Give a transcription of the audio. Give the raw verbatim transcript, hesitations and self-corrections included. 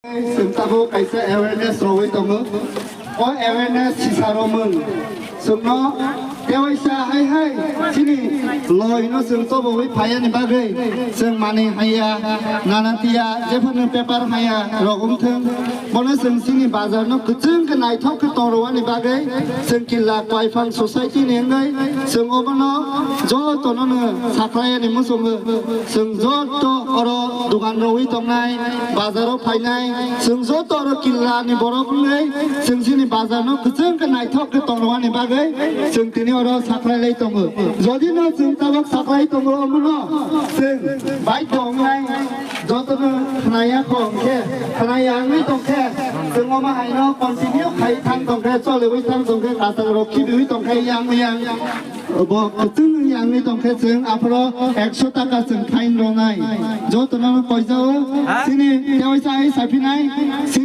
Chwng tabuk kaisa awareness rogwi tongo. O awareness sisa romung. Chwngno tewaisa hai hai chini loino chwng chobogwi phaiya ni bagwi chwng manwi haiya, nana tiya, jephano paper haiya rok wngthwng. Bono chwng chini bazar no kwchwng khe naithok khe tong rwani bagwi chwng Killa Kwaiphang Society ni wngwi chwng obono jotono no sakhlai ani muchungo. Chwng joto oro dogan rogwi tongnai, bazaro phainai, chwng joto oro Killa ni borok wngwi chwng chini bazar no kwchwng khe naithok khe tong rwani bagwi chwng tini oro sakhlai lai tongo. Jodi no chwng tabuk sakhlai tongo omono chwng baidhyo wngnai. Jotono khnaya kho hwnkhe, khnaya wngwi tongkhe, chwng omo haino continue khai thang tongkhe, choliwi thang tongkhe, kwchang rok khibiwi tongkhe, yang yang. Bo kwchwng yang wngwi tongkhe, chwng aphoro ekso taka chwng fine rwnai. Jotono koijao, chini tewaisa hai saphinai, chini